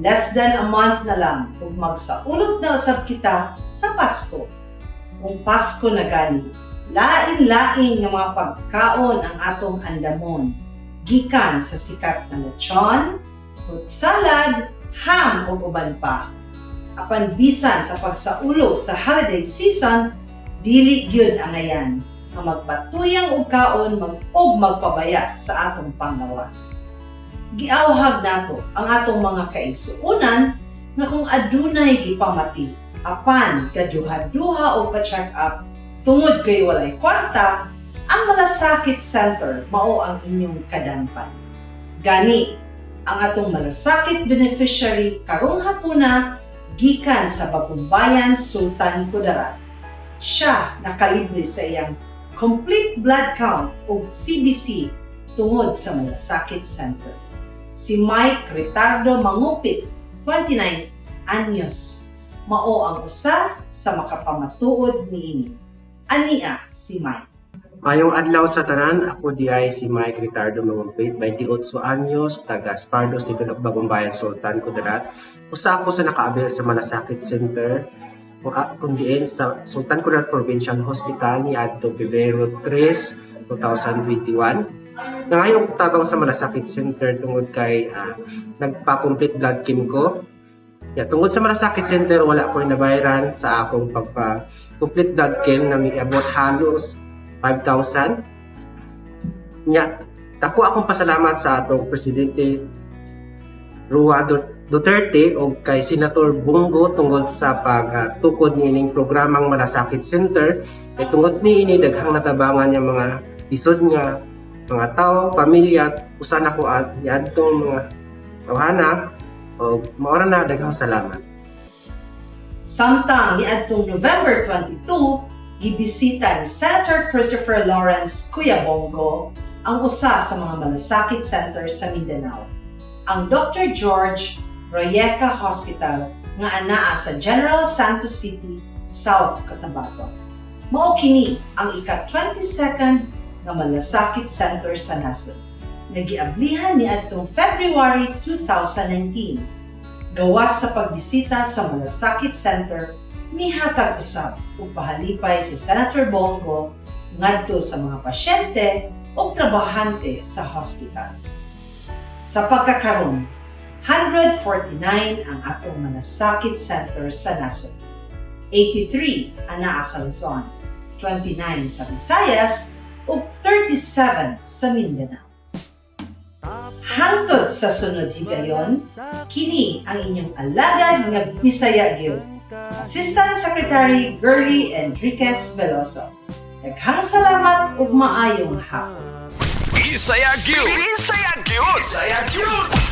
Less than a month na lang ug magsaulog na usab kita sa Pasko. Kung Pasko na gani, lain-lain nga mga pagkaon ang atong andamon. Gikan sa sikat na lechon, fruit salad, ham ug uban pa. Apan bisan sa pagsaulog sa holiday season, dili gyud angayan nga magpatuyang og kaon ug magpabaya sa atong panglawas. Giawhag nato ang atong mga kaigsuonan nga kung adunay gipamati apan gaduha-duha og pa-check up tungod kay walay kwarta, ang Malasakit Center mao ang inyong kadampan. Gani, ang atong Malasakit beneficiary karong hapuna gikan sa Bagumbayan, Sultan Kudarat. Siya nakalibre sa iyang complete blood count ug CBC tungod sa Malasakit Center. Si Mike Ritardo Mangupit, 29 anyos, mao ang usa sa makapamatuod niini. Ania si Mike. Maayong adlaw sa tanan, ako diay si Mike Ritardo Mangumpit, 28 anyos, taga Espardos, dito Bagumbayan, Sultan Kudarat. Usa ako sa naka-avail sa Malasakit Center, kung diin sa Sultan Kudarat Provincial Hospital ni adto Pebrero 3, 2021. Nangayo ko tabang sa Malasakit Center tungod kay nagpa-complete blood chem ko. Ya, tungod sa Malasakit Center, wala ko nabayaran sa akong pagpa-complete blood chem na miabot halos 5,000. Nya, dako akong pasalamat sa atong Presidente Rua Duterte o kay Senator Bong Go tungod sa pagtukod niining programang Malasakit Center. Kay tungod niini, daghang natabangan yung mga lisod nga mga tao, pamilya, usa na ko at niadtong mga tawhana o mao ra na, daghang salamat. Samtang niadtong November 22, gibisita ni Senator Christopher Lawrence Kuya Bong Go ang usa sa mga Malasakit Center sa Mindanao, ang Dr. George Royeca Hospital nga anaa sa General Santos City, South Cotabato. Mao kini ang ika-22nd nga Malasakit Center sa nasod. Nagiablihan niadtong February 2019. Gawas sa pagbisita sa Malasakit Center, nihatag usab og pahalipay si Senator Bong Go ngadto sa mga pasyente ug trabahante sa hospital. Sa pagkakaron, 149 ang atong Malasakit Center sa nasod. 83 anaa sa Luzon, 29 sa Visayas ug 37 sa Mindanao. Hangtod sa sunod higayon, kini ang inyong alagad nga Bisaya gyud, Assistant Secretary Girlie Enriquez Veloso. Daghang salamat ug maayong hapon. Bisaya gyud. Bisaya gyud. Bisaya gyud.